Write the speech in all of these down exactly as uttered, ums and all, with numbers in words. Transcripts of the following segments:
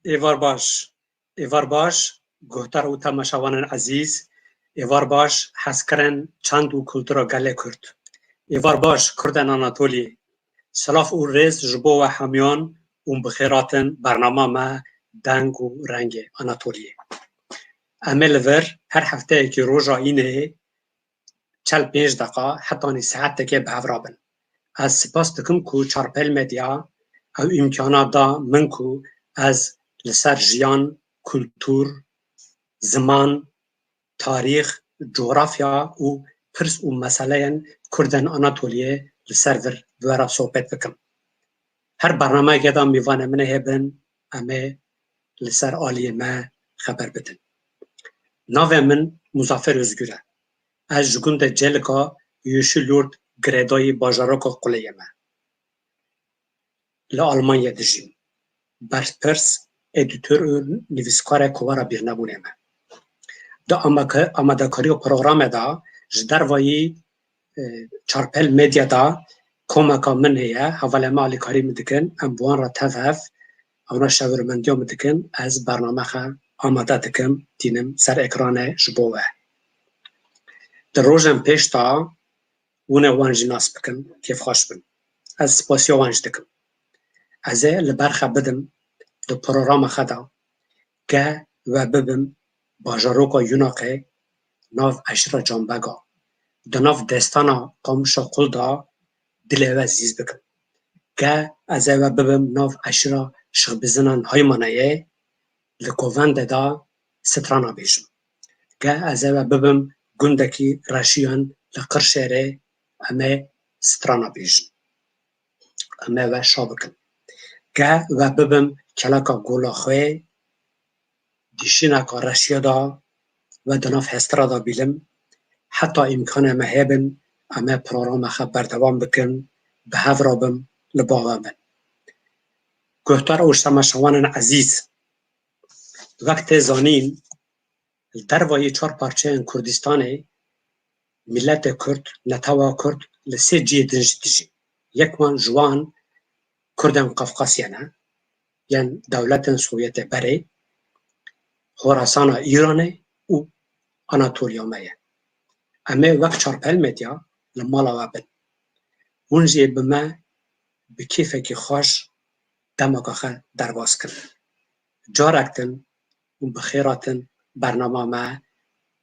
Êvar baş. Êvar baş, guhdar û temaşevanên ezîz. Êvar baş, hezkirin çand û kultura gelê Kurd. Êvar baş, Kurdên Anatoliyê. Silav û rêz ji bo we hemiyan û bi xêr hatin bernama me Deng û Rengê Anatoliyê. Em ê li vir her hefteyekî roja înê çel pênc deqa hetanî saetekê bi hev re bin. Ez spas dikim ku Çarpel Medya ew îmkana da min ku ez li ser jiyan, kultur, ziman, tarîx, cografya û pirs û meseleyên Kurdên Anatoliyê li ser vir bi we re sohbet bikim. Her bernameyekê de mêvanê min ê hebin, em ê li ser aliyê me xeber bidin. Navê min Muzaffer Ozgur e. Ez ji gundê Celika Yeşilurt Girêdayî bajaroka Quleyê me. Li Almanya dijîm. Berpirs, edîtor û nivîskarê kovara bîrnebûnê me. Di amake-, amadekariya programê de ji dervayî, e, Çarpel Medya de komeka min heye, hevalê me alîkarî min dikin, em bi wan re tev hev, ewna şevûrmendiya min dikin, ez bername xwe amade dikim, tînim ser ekranê ji bo we. Di rojên pêş de hûn ê wan jî nas bikin, kêfxweş bin. Ez spasiya wan jî dikim. Ez ê li ber xwe bidim di programa xwe de, ke we bibim bajaroka Yunaqê nav eşîra Canbega, di nav destana Qamişa Qul de dilê we zîz bikim. Ke ez ê we bibim nav eşîra Şixbizinan Haymaneyê, li Govende de strana bêjim. Ke ez ê we bibim gundekî Reşiyan li Qirşêrê, em ê strana bêjin. Em ê we şa bikin. Ke we bibim keleka gola xwe, dişîneka Reşiya de we di nav hestira de bîlim, heta îmkanê me hebin, em ê programa xwe berdewam bikin, bi hev re bim, li ba we bin. Guhdar û temaşevanên ezîz, wek tê zanîn, li dervayî çar parçeyên Kurdistanê miletê Kurd, netewa Kurd li sê cihê din jî dijî. Yek wan ji wan Kurdên Qafqasya ne, yên dewletên Sovyetê berê, Xorasana Îranê û Anatoliya me ye. Em ê wek Çarpel Medya li mala we bin. Hûn jî bi me bi kêfekî xweş demeka xwe derbas kin. Carek din û bi xêr hatin bernama me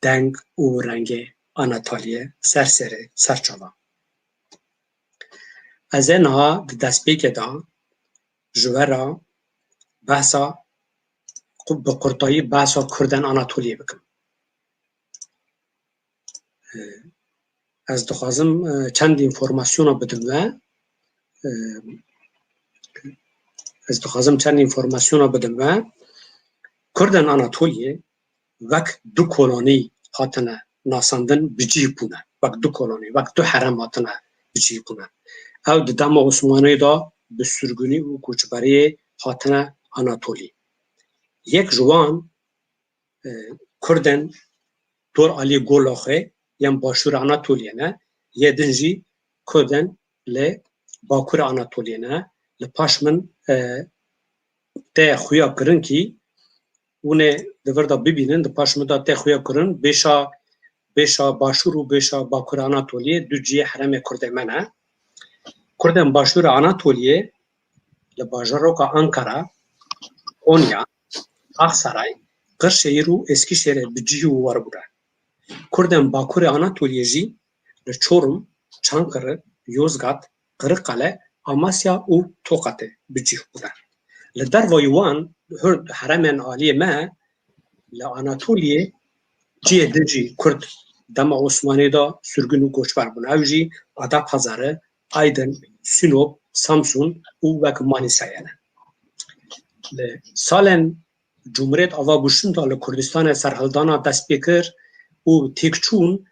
Deng û Rengê Anatoliyê, ser serê, ser çava. Ez ê niha di destpêkê de ji we re behsa, bi qurtayî behsa Kurdên Anatoliyê bikim. Ez dixwazim, e, çend înformasyona bidim we. E, ez dixwazim çend înformasyona bidim we. Kurdên Anatoliyê wek du kolonî hatine nasandin, bi cih bûne. Wek du kolonî, wek du herem hatine bi cih bûne. Ew di dema Osmaniyê de bi sürgûnî û koçberiyê hatine Anatolî. Yek ji wan, e, Kurdên dor alî Golaxê yên başûra Anatoliyê ne, yê din jî Kurdên li Bakurê Anatoliyê ne. Li paş min, e, tê xuya kirin kî hûn ê di vir de bibînin, di paş min de tê xuya kirin, bêşa, bêşa başûr û bêşa Bakurê Anatoliyê du cihê herêmê Kurdê me ne. Kurdên başûra Anatoliyê li bajaroka Ankara, Konya, Aksaray, Qirşehîr û Eskişehîrê bi cih û war bûne. Kurdên Bakurê Anatoliyê jî li Çorum, Çankırı, Yozgat, Qirikale, Amasya û Toqatê bi cih bûne. Li dervayî wan, hurd herêmên aliyê me, li Anatoliyê cihê din jî Kurd dema Osmaniyê de sürgün û koçber bûne. Ew jî Adapazarı, Aydın, Sinop, Samsun û wek Manîsayê ne. Li salên Cumhuriyet Ava Bûşin de li Kurdistanê serhildana dest pê kir û têkçûn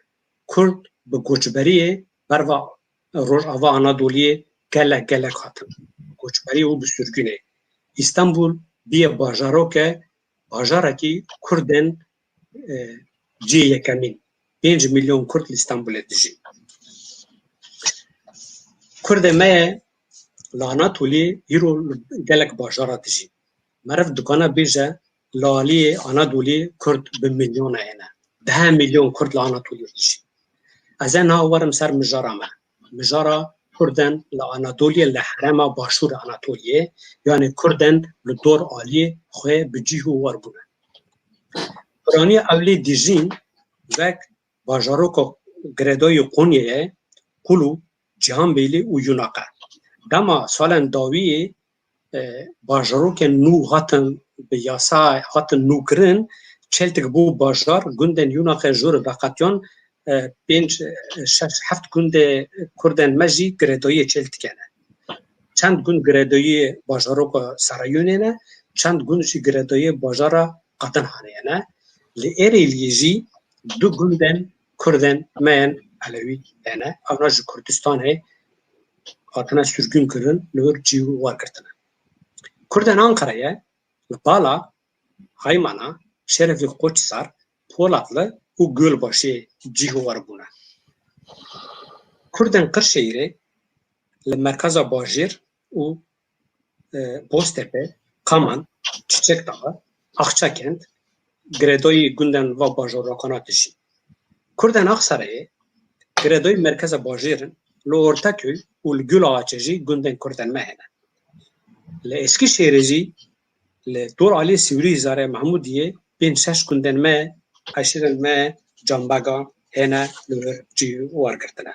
Kurd bi koçberiyê berva Rojava Anadoliyê gelek gelek hatin. Koçberî û bi sürgünê. Îstanbul bîye bajaroke, bajarekî Kurdên, e, cihê yekemîn. Pênc milyon Kurd li Îstanbulê dijîn. Kurdê me ye li Anatoliyê îro li gelek bajara dijîn. Meriv dikane bêje li aliyê Anadoliyê Kurd bi milyonan hene. Deh milyon Kurd li Anatoliyê dijî. Ez ê niha werim ser mijara me. Mijara Kurden li Anatoliyê, li herêma Başûr Anatoliyê, yanî Kurden li dor aliyê xwe bi cîh û war bûne. Piraniya ewlê dijîn wek bajaroka girêdayî Qonyeyê, Qulu, Cîhanbêlî û Yûnaqe. Dema salên dawiyê, e, bajarokên nû hatin bi yasa hatin nûkirin, çeltik bû bajar, gundên Yûnaqê jor veqetiyan, e, pênc, e, şeş, heft gundê Kurdên me jî girêdayiyê çeltikê ne. Çend gund girêdayiyê bajaroka Serayûnê ne, çend gund jî girêdayiyê bajara Qedenhanê ne. Li Êrîliyê jî du gundên Kurdên me yên Elewî hene. Evna ji Kurdistanê hatine sürgün kirin, li wir cî û war girtine. Kurdên Ankarayê li Bala, Haymana, Şerefî Qoçhisar, Polatlı û Gölbaşê cî û war bûne. Kurdên Qirşehîrê li merkeza bajêr û, e, Boztepe, Kaman, Çiçekdağı, Akçakent, girêdayî gundên va bajarokana dijî. Kurdên Aksarayê girêdayî merkeza bajêr in, li Ortaköy û li Gulaxaçê jî gundên Kurdên me hene. Li Eskişehîrê jî li dor alî Sîwrî Hizarê Mehmûdiyê pênc şeş gundên me, eşîrên me, Canbega hene li wir cî û war girtine.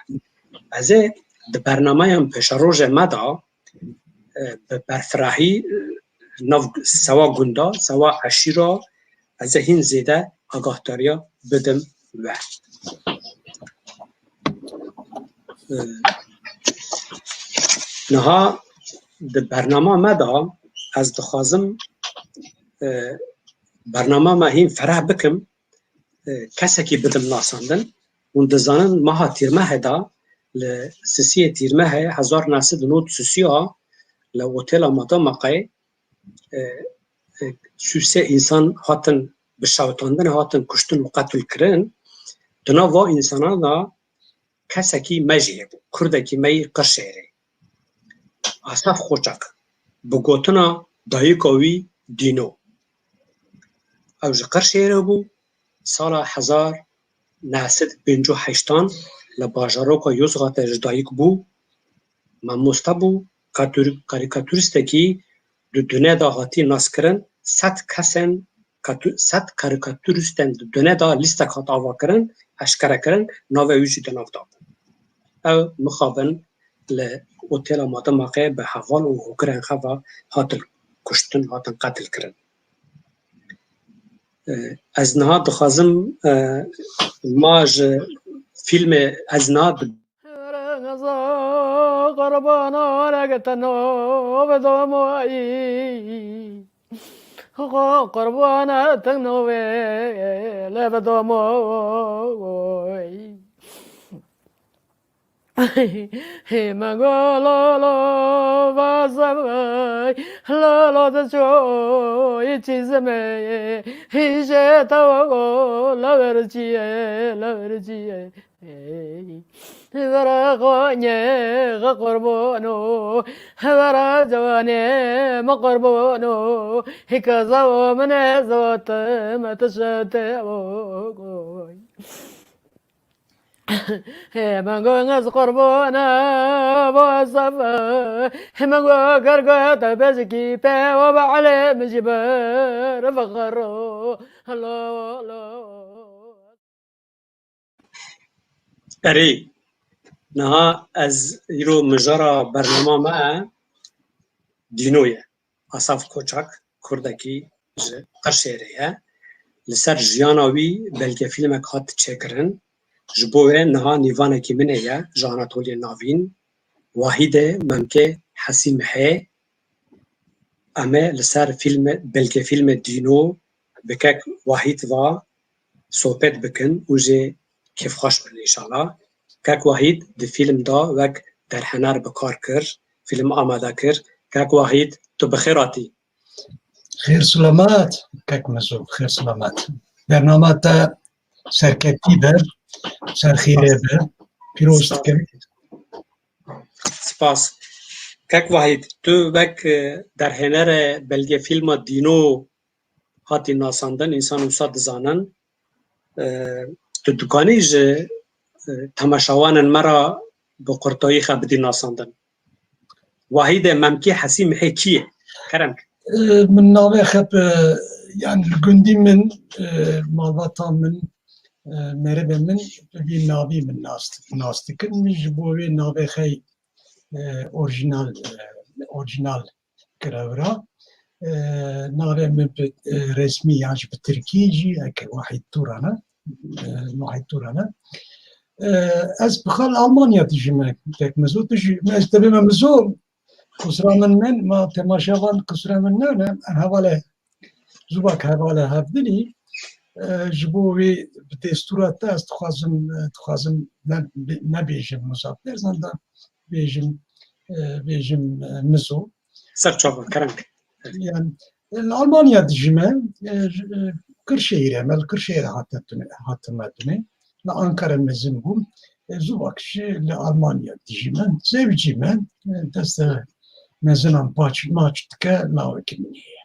Ez ê di bernameyan pêşerojê me de, e, bi berfirehî, e, nav sewa gunda, sewa eşîra, ez ê hîn zêde agahdariya bidim we. E, niha di bernama me de ez dixwazim, e, bernama me hîn fereh bikim, e, kesekî bidim nasandin. Hûn dizanin meha Tîrmehê de, li sisiyê Tîrmehê hezar neh sed û nod sisiya li otela Madamaqê, e, e, sî û sê însan hatin bi şewitandinê hatin kuştin û qetil kirin. Di nav va însanan de kesekî me jî hebû, Kurdekî me yî Qirşehîrê. Asaf Qoçak, bi gotina dayika wî Dîno. Ew ji Qirşehîrê bû, sala hezar neh sed pêncî û heştan li bajaroka Yozgatê ji dayik bû, mamoste bû, katûr-, karîkatûristekî di dunê de hatî naskirin, sed kesên katû-, sed karîkatûristên di dunê de lîstek hat avakirin, eşkere kirin, navê wî jî di nav de bû. Ew mixabin li otela Madamaqê bi heval û hokirên xwe ve hatin kuştin, hatin qetil kirin. E, ez niha dixwazim, e, ma ji fîlmê ez niha di- Qurbana te nove domoyî. Qurbana te nove le domoyî. Hê me go lo lo vazevay, lo lo de çoy çîzime, hîje tawa go la verciye, la verciye. Vera xo nye xo qurbono, vera cevane me qurbono, hika zawo mine zawo te me tişete o goy. Hemen göz qurbana bu sefer. Hemen gö-, gör göte beziki pe o bale miciber fakaro. Hello, hello. Erê, niha ez îro mijara bernama me Dîno ye. Asaf Koçak, Kurdekî ji Qirşêrê ye. Li ser jiyana wî belgefîlmek hat çêkirin. Ji bo wê niha nîvanekî min heye ji Anatoliyê Navîn, Wahîdê Memkê Hesîmihê. Em ê li ser fîlme, belgefîlmê Dîno bi kek Wahîd ve sohbet bikin û jê kêfxweş bin înşallah. Kek Wahîd di fîlm de wek derhener bi kar kir, fîlm amade kir. Kek Wahîd, tu bi xêr hatî. Xêr silamat, kek Mezo, xêr silamat. Bernama te serketî be, serxîrê be. Pîroz dikim. Spas. Kek Wahîd, tu wek, e, derhênere belgefîlma Dîno hatî nasandin, însan wisa dizanin. E, tu dikanî ji, e, temaşewanên me re bi qurtayî xe bidî nasandin. Wahîdê Memkî Hesî Mihê kî ye? Kerem ke. E, min navê xe bi, yani li gundî min, e, malbata min, e, merivê min bi vî navî min nas, nas dikin. Min ji bo wê navê xey, e, orjinal, e, orjinal kirevra. E, navê min bi, e, resmî yan jî bi tirkî jî eke Wahîd Turan e. E, Wahîd Turan e. E, ez bi xal Almanya dijîme, kek Mizo. Tu jî, ez tevê me Mizo, qusura min men, ma temaşevan qusura min ne, ne, em hevalê zûbak hevalê hevdinî, e, ji bo wê bi destûra te ez dixwazim, e, dixwazim ne, nebêjim Muzaffer, zanda bêjim, e, bêjim, e, Mizo. Ser çava, kerem ke. Yani, e, li Almanya dijîme, e, ji, e, Kırşehir'e, me li Kırşehir'e hatime, hatime dune. Li Ankara mezin bûm. E, zû vak jî li Almanya dijîme. Zewicîme, e, deste mezinan paç maç dike, lawekî min heye.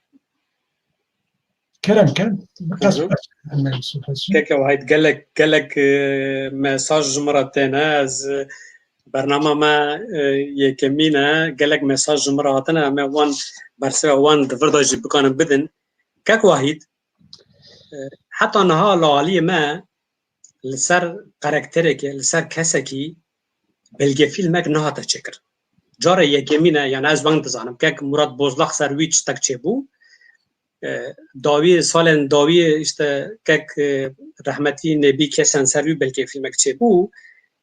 Kerem ke, bi qas Hı hı. qas, em ê sohbet bikin. Keke Wahîd, gelek, gelek, e, mesaj ji min re têne. Ez, e, bernama me, e, yekemîn e. Gelek mesaj ji min re hatine. Em ê wan bersiva wan di vir de jî bikanin bidin. Kek Wahîd, e, heta niha li aliyê me li ser karakterekê, li ser kesekî belgefîlmek nehate çêkirin. Carê yekemîn e, yani ez weng dizanim. Kek Murat Bozlak ser wî tiştek çêbû. E, dawî, salên dawî işte kek, e, rehmetî Nebî Kesen ser wî belgefîlmek çêbû.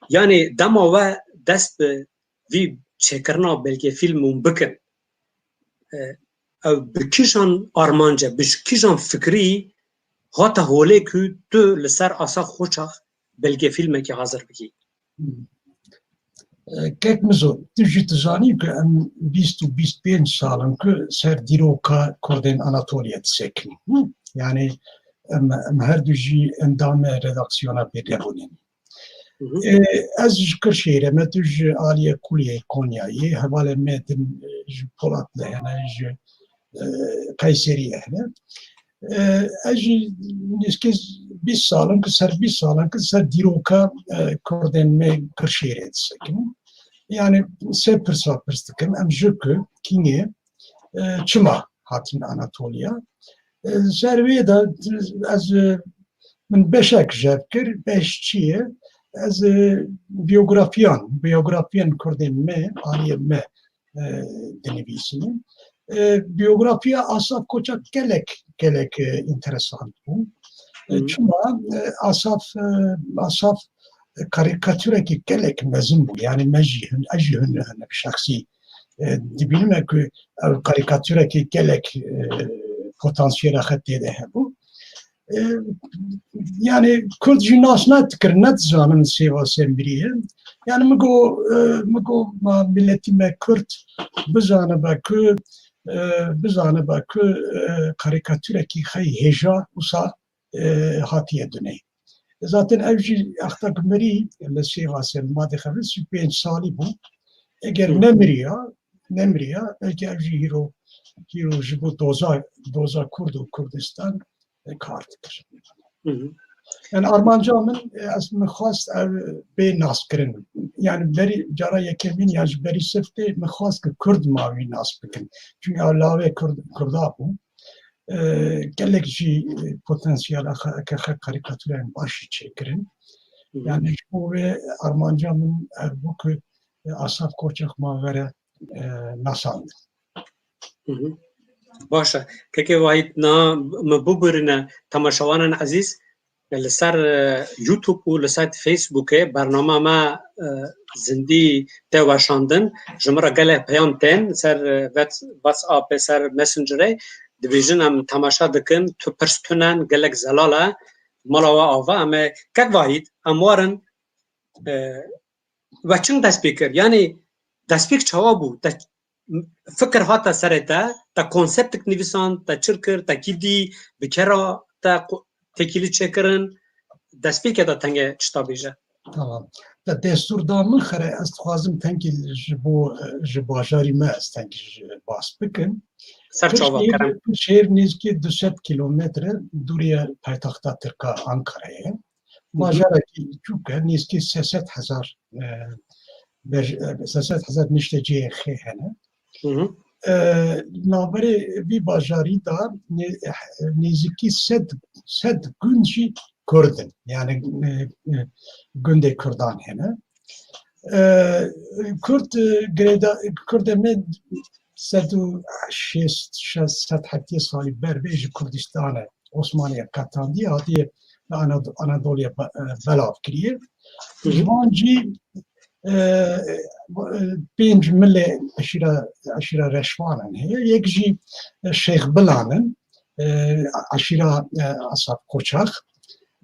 Yani dema we dest bi vî çêkirina belgefîlm hûn bikin, e, ew bi kîjan armanc e, bi kîjan fikrî hate holê ku tu li ser Asaf Koçak belgefîlmekî hazir bikî? E, Kek Mizo, tu jî dizanî ku em bîst û bîst pênc sal in ku ser dîroka Kurdên Anatoliya disekinîn. Hı? Yani em, em her du jî endamê redaksiyona Bêdebûnê ne. Hı hı. E, ez ji Kırşehir'e me, tu ji aliyê Kuliyê Konyayê, hevalê me din, e, ji Polatlı hene, ji, e, Kayseriyê hene. E, ez jî nêzîkî bîst sal in ku ser, bîst sal in ku ser dîroka, e, Kurdên me Kırşehir'e disekin. Yani sê pirsa pirs dikim, em ji ku, kîngê, e, çima hatin Anatoliya? E, ser wê de ez, e, min beşek jev kir, beş çi ye? Ez, e, biyografiyan, biyografiyan Kurdên me, aliyê me, e, dinivîsînim. E, biyografiya Asaf Koçak gelek, gelek, e, interesant bû. E, Hı. Çima, e, Asaf, e, Asaf karîkatûrekî gelek mezin bû. Yani me jî hin, ez jî hin, hin şexsî, e, dibînime ku ew karîkatûrekî gelek, e, potansiyela xwe tê de hebû. E, yani Kurd jî nas nedikir, nedizanin Sêva Semrî ye. Yani min got, e, min got ma miletî me Kurd bizanibe ku, e, bizanibe ku, e, karîkatûrekî xey hêja wisa, e, hatiye dunê. Zaten ev jî exta ku mirî li Sêva Semrî, ma dixebin sî pênc salî bû. Eger Hı. nemiriya, nemiriya, belkî ev jî hîro, hîro ji bo doza, doza Kurd û Kurdistan, e, kar dikir. Hı hı. Yani armanca min, e, ez min xwest ev bê naskirin. Yani berî cara yekemîn ya ji berî siftê min xwest ku Kurd ma wî nas bikin. Çünkü ew lawê Kurd, Kurda bû. E, gelek jî, e, potansiyela xwe, eke xwe karîkatûreyên baş jî çêkirin. Hı hı. Yani ji bo wê armanca min ev bû ku, e, Asaf Koçak ma were, e, nasandin. Hı hı. Baş e. Kekê Wahîd, niha me bibûrîne temaşewanên ezîz, li ser, e, YouTube û li ser Facebookê bernama me, e, zindî tê weşandin. Ji min re gelek peyam tên ser, e, Whats-, WhatsAppê, ser Messengerê. Dibêjin em temaşe dikin, tu pirs tune, gelek zelal e. Mala we ava, em ê, Kek Wahîd, em warin, e, we çing dest pê kir? Yani destpêk çawa bû? Te fikir hate serê te, te konseptik nivîsand, te çir kir, te kî dî, bi kera te qu-, têkilî çêkirin, destpêkê de tenge çita bêje? Tamam. Te destûr da min xere, ez dixwazim tenkî ji bo, ji bajarî me ez tenkî ji bas bikim. Ser çava, kerem. Şehir nêzîkî du sed kîlometre dûriya paytexta Tirka Ankarayê. Bajarekî çûk e, nêzîkî sê sed hezar, e, bej-, e, sê sed hezar niştecihê xê hene. E, navberê vî bajarî de nê-, nêzîkî sed, sed gund jî Kurd in. Yani, e, e, gundê Kurdan hene. E, Kurd, e, girêda-, Kurdê me sed û şêst, şeş sed heftê salî ber vê ji Kurdistanê Osmaniye qetandî, hatiye Anad-, Anadoliye be-, e, belav kiriye. Ji wan jî, e, e, pênc milê eşîra, eşîra Reşwanan heye. Yek jî, e, Şêxbilan in, e, eşîra, e, Asaf Koçax.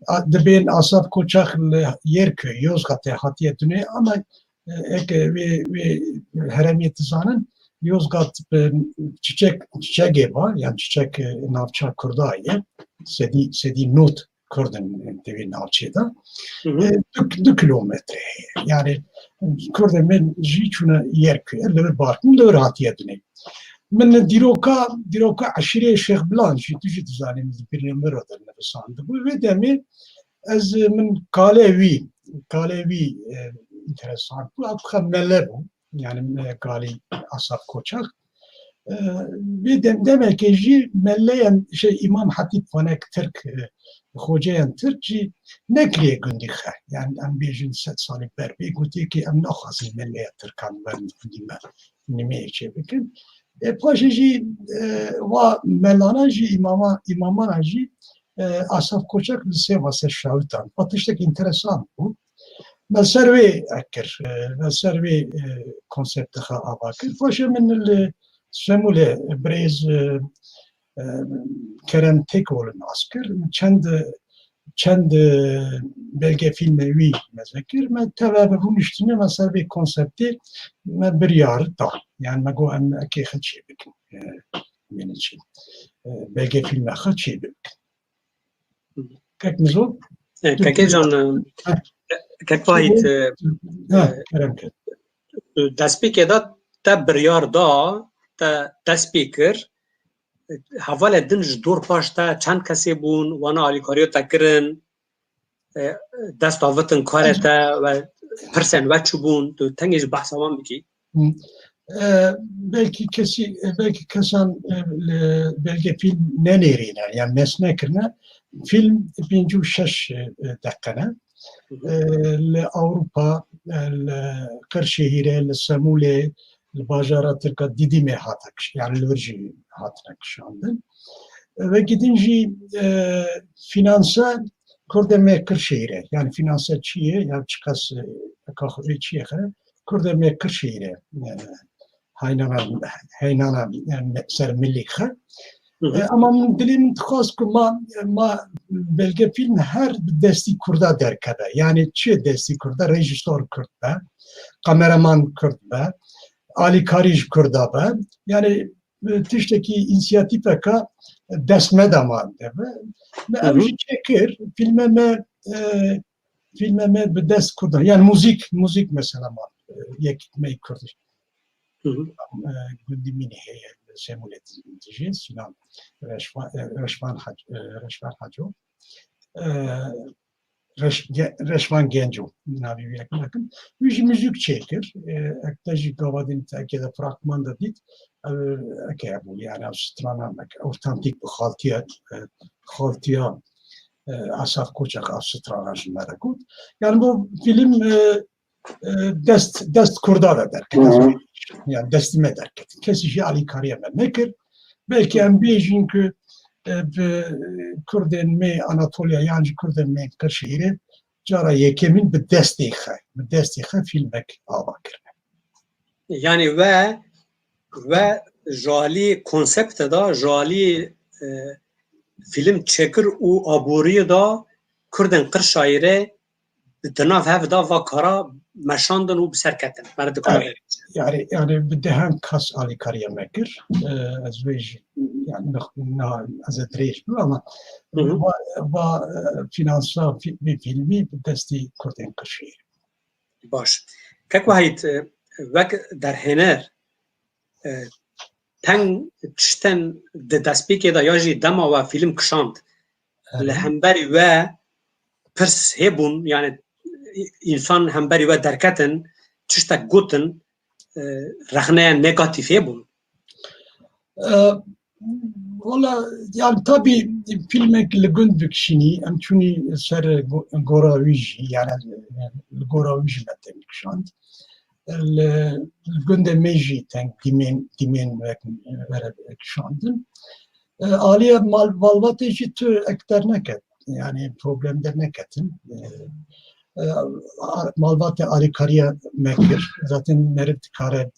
A, dibên Asaf Koçax li Yerköy, Yozgatê hatiye dunê, ama, e, eke wê, wê heremê dizanin, Yozgat bi çiçek, çiçegê ba, yan çiçek, e, navça Kurda ye, sedî, sedî nod Kurd in di vê navçê de. E, du, du kilometre heye. Yani Kurdê me jî çûne Yerkuyê, li vir Barkûn, li vir hatiye dinê. Min dîroka, dîroka eşîrê Şêxbilan jî, tu jî dizanî, min di bîrê min re de nivisandibû. Vê demê ez, min kalê wî, kalê wî, e, interesant bû. Ew dixe mele bû. Yani, e, kalî Asaf Koçak. E, vê dem-, demekê jî meleyan, şey, Îmam Hatîp Vanek Tirk, e, xoceyan Tirk jî nekiriye gundî xe. Yani, em bêjin sed salî ber vê gotiye ki em naxwazin meleya Tirkan werin gundî me, nimeyê çê bikin. E, paşê jî, e, wa melana jî, îmama-, îmamana jî, e, Asaf Koçak li Sêvasê şawitan. Va tiştek interesan bû. Me ser wê kir, e, me ser wê, e, konseptê xwe ava kir. Paşê min li Semûlê birêz, e, e, Kerem Têkoğlu nas kir. Çend, çend, e, belgefîlmê wî meze kir. Me teve bi rûniştine me ser vê konseptê me biryar da. Yani me got em ekê xwe çê bikin. E, yani çi? E, belgefîlmê xwe çê bikin. Kek Mizo? E, Kekê Can, e, Kek Vahît, e, e, destpêkê de te biryar da, te dest pê kir. Hevalê din ji dor paş te çend kesê bûn, wana alîkariya te kirin, e, dest avitin karê te ve pirsên we çi bûn, tu tengê ji behsa wan bikî? E, belkî kesî, e, belkî kesan, e, li belgefîlm nenêrîne, yan nes nekirine. Fîlm pêncî û şeş, e, deqe ne. E, li Ewropa, e, li Qirşehîrê, li Semûlê, li bajara Tirka Didîmê hate kiş-, yani li vir jî hatine kişandin. E, ve gidin jî, e, finanse Kurdê me Qirşehîrê, yani finanse çi ye, ya çiqas, e, eka xwe çi ye xe, Kurdê me Qirşehîrê, e, heynana, heynana, e, ser milî xe. E, ama min dilê min dixwast ku ma, ma belgefîlm her bi destî Kurda derkeve. Yani çi destî Kurda? Rejîsor Kurd be, kameraman Kurd be, alîkarî ji Kurda be. Yani, e, tiştekî însiyatîfeka dest me de ma de be. Me ew jî çêkir, fîlme me, e, fîlme me bi dest Kurda. Yani muzîk, muzîk mesela ma, e, yek me Kurdiş. E, gundî mînî heye, Semûlê dijî, Sinan Reşva-, e, Reşvan Hac-, e, Reşvan Haco. E, Reş-, Ge-, Reşvan Genco, navê wî yek nakim. Wî jî muzîk çêkir. E, ek te jî gava din te eke de fragman de dît, e, eke hebû, yani ew strana me, otantik bi xaltiya, e, xaltiya, e, Asaf Koçak ew strana ji me re got. Yani bu film, e, e, dest, dest Kurda de derket. Ez wê, yani destî me derket. Kesî jî alîkariya me nekir. Belkî em bêjin ku, e, bi Kurdên me Anatoliya yan jî Kurdên me Qirşehîrê cara yekemîn bi destê xwe, bi destê xwe fîlmek ava kirine. Yani we, we ji alî konsepte de, ji alî, e, fîlm çêkir û aboriyê de Kurdên Qirşehîrê di nav hev de va kara meşandin û bi ser ketin. Me re dikare. Yani, yani, yani bi dehan kes alîkariya me kir. E, ez wê jî yani niha ez ê dirêj bim ama va, va, e, finansa fi-, vê fîlmî bi destî Kurdên Qirşehîrê. Baş. Kek Wahîd, e, wek derhêner, e, teng tiştên di destpêkê de ya jî dema we fîlm kişand, li hemberî we pirs hêbûn, yani însan hemberî we derketin, tiştek gotin, e, rexneya negatîf hêbûn? E, Wala, yani tabî fîlmek li gund bikişînî, em çûnî ser go-, gora wî jî, yani li gora wî jî me teng kişand. Li, li gundê me jî teng dîmên, dîmên wek, were kişandin. E, aliyê mal-, malbatê jî tu ek derneket, yani problem derneketin. E, e, a-, malbatê alîkariya me kir. Zaten meriv dikare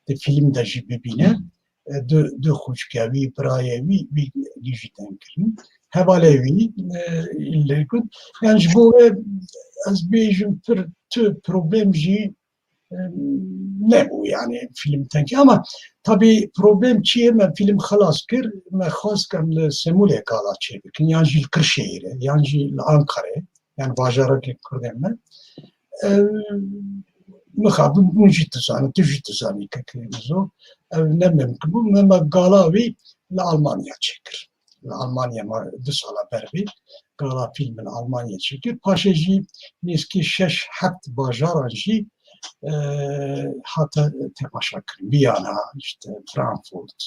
di fîlm de jî bibîne. E, du, du xwişkê wî, birayê wî, wî gî jî teng kirin. Hevalê wî, e, li gund. Yani ji bo wê ez bêjim pir tu problem jî, e, nebû yani fîlm tengî. Ama tabî problem çi ye? Me fîlm xilas kir, me xwest em li Semûlê gala çêbikin, yan jî li Qirşehîrê, yan jî li Ankarê, yani bajarekê Kurdên me. E, mixabin hûn jî dizanî, tu jî dizanî kekê Mizo. Ew ne mimkin bû. Me, me gala wî li Almanya çêkir. Li Almanya ma du sala ber vê gala fîlm li Almanya çêkir. Paşê jî nêzkî şeş heft bajaran jî, e, hate temaşa kirin. Viyana, işte Frankfurt,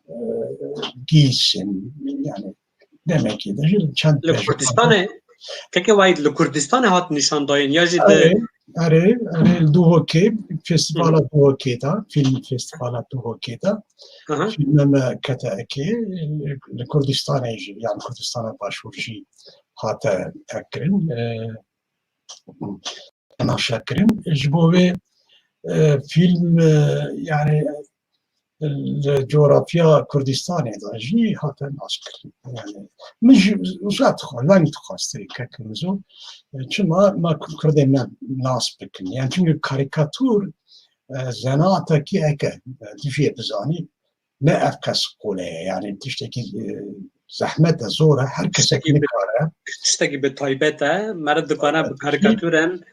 e, Gîsin, yani demekî de jî çend Li Kurdistanê, keke Wahîd, li Kurdistanê hat nîşandayîn ya jî di Erê, erê, erê, li Duhokê, festîvala Duhokê de, fîlm festîvala Duhokê de. Aha. Fîlme me kete ekê, li Kurdistanê jî, yani Kurdistana Başûr jî hate ekkirin, e, temaşa kirin. Ji bo vê, e, fîlm, e, yani li coğrafya Kurdistanê de jî hate naskirin. Yani min jî wisa dixwest, veng dixwest kek Mizo. Çima ma Kurdên me nas bikin? Yani çünkü karikatûr, e, zenatekî eke, e, tu jê bizanî, ne ev qas qole ye. Yani tiştekî, e, zehmet e, zor e. Her kesek nikare. Tiştekî bi taybet e. Meriv dikare bi karikatûren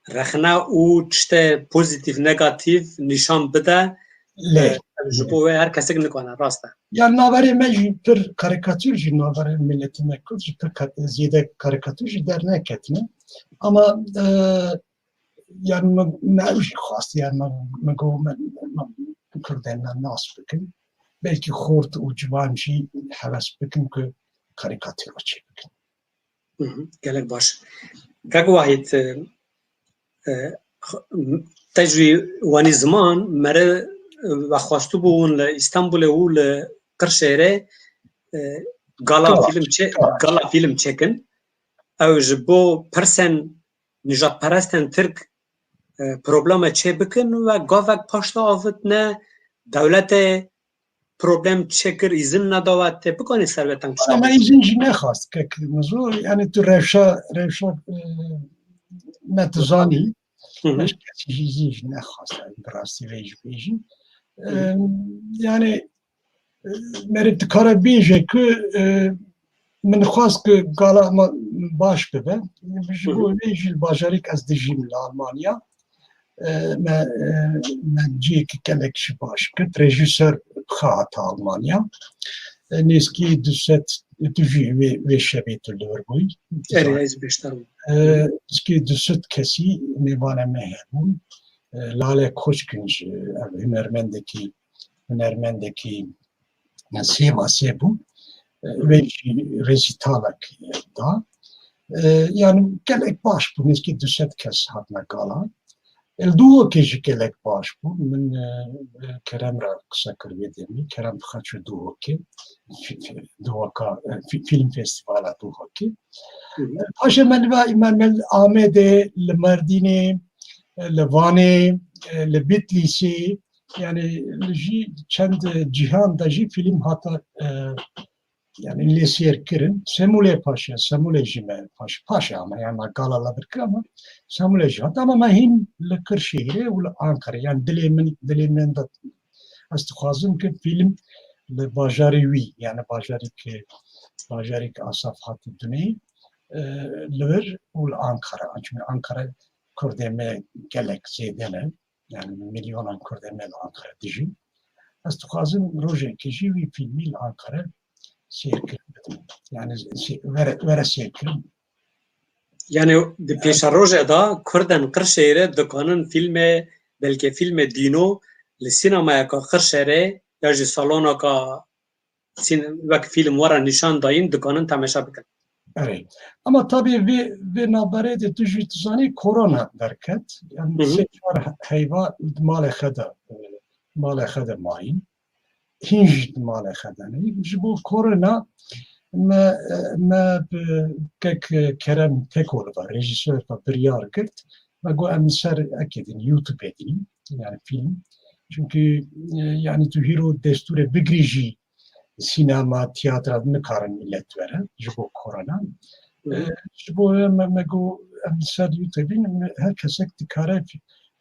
rexne û tiştê pozîtîf, negatîf nîşan bide. Lê. E, ji bo wê her kesek nikane, rast e. Ya naverê me jî pir karikatûr jî, naverê miletê me Kurd jî pir ka-, zêde karikatûr jî derneketine. Ama, e, yani me, me ew jî xwest, yani me, me got me, me Kurdên me nas bikin. Belkî xort û ciwan jî heves bikin ku karikatûra çêbikin. Gelek baş. Kak Wahîd, e, e, te jî wanî ziman, meriv, e, vexwestibû hûn li Îstanbulê û li Qirşehirê, e, gala fîlm çê-, gala fîlm çêkin. Ew ji bo pirsên nijadperestên Tirk, e, probleme çêbikin ve gavek paş de avitne, dewletê problem çêkir, îzin neda we tê bikanî ser vê teng tişta Ama bikî. Îzin jî nexwast kek Mizo, yani tu rewşa, rewşa, e, me tu zanî, Hı hı. Hiç kesî jî îzin jî nexwast, yani bi rastî vê jî bêjî. Hı hı. E, yani, e, meriv dikare bêje ku, e, min xwest ku gala me baş bibe. Ji Hı hı. bo vê jî li bajarêk ez dijîm li Almanya. E, me, e, me cihekî gelek jî baş kir. Rejîsor bi xwe hate Almanya. E, nêzkî du sed, tu jî wê, wê şevê tu li wir bûyî. Erê, ez beşdar bûm. E, nêzkî du sed kesî mêvanê me hebûn. E, Lale Koçkunc, e, ev hunermendekî, hunermendekî, e, sêva sê bû. E, wê jî rezîtalek, e, da. E, yani gelek baş bû, nêzkî du sed kes hatine gala. Li Duhokê jî gelek baş bû. Min, e, Kerem re qise kir vê demê. Kerem dixe çû Duhokê. Fi-, fi-, Duhoka, e, fi-, Fîlm Festîvala Duhokê. Hı hı. E, paşê me li va-, me, me li Amedê, li Merdînê, e, li Vanê, e, li Bitlîsê, yani li jî çend cîhan de jî fîlm hate, e, yani lê sêr kirin. Semûlê paşê, Semûlê jî me paş-, paşê ama, yani me gala li vir kir ama Semûlê jî hat. Ama me hîn li Qirşehîrê û li Ankarê, yani dilê min, dilê min de ez dixwazim ki fîlm li bajarê wî, yani bajarê ki, bajarê ki Asaf hatî dunê, e, li wir û li Ankara. Çünkü Ankara Kurdê me gelek zêde ne. Yani milyonan Kurdê me li Ankara dijîn. Ez dixwazim rojekê jî wî fîlmî li Ankara sêr kirin bidim. Yani sê-, were, were sêr kirin. Yani di pêşerojê de Kurden Qirşêrê dikanin fîlmê, belkî fîlmê dîno li sînemayeka Qirşêrê ya jî salonaka sîn-, wek fîlm were nîşan dayîn dikanin temaşe bikin. Erê. Ama tabii vê, vê navberê de tu jî dizanî korona derket. Yani Hı hı. sê çar heyva di malê xwe de, e, malê xwe de mayîn. Hîn jî di malê xwe de ne. Ji bo korona me, me bi kek Kerem Tekol ve, rejîsor ve biryar girt. Me got em li ser ekê din, YouTube din, yani film. Çünkü, e, yani tu hîro destûrê bigirî jî sînema, tiyatra nikarin millet were, ji bo korona. E, ji bo me, me got em li ser YouTube din, her kesek dikare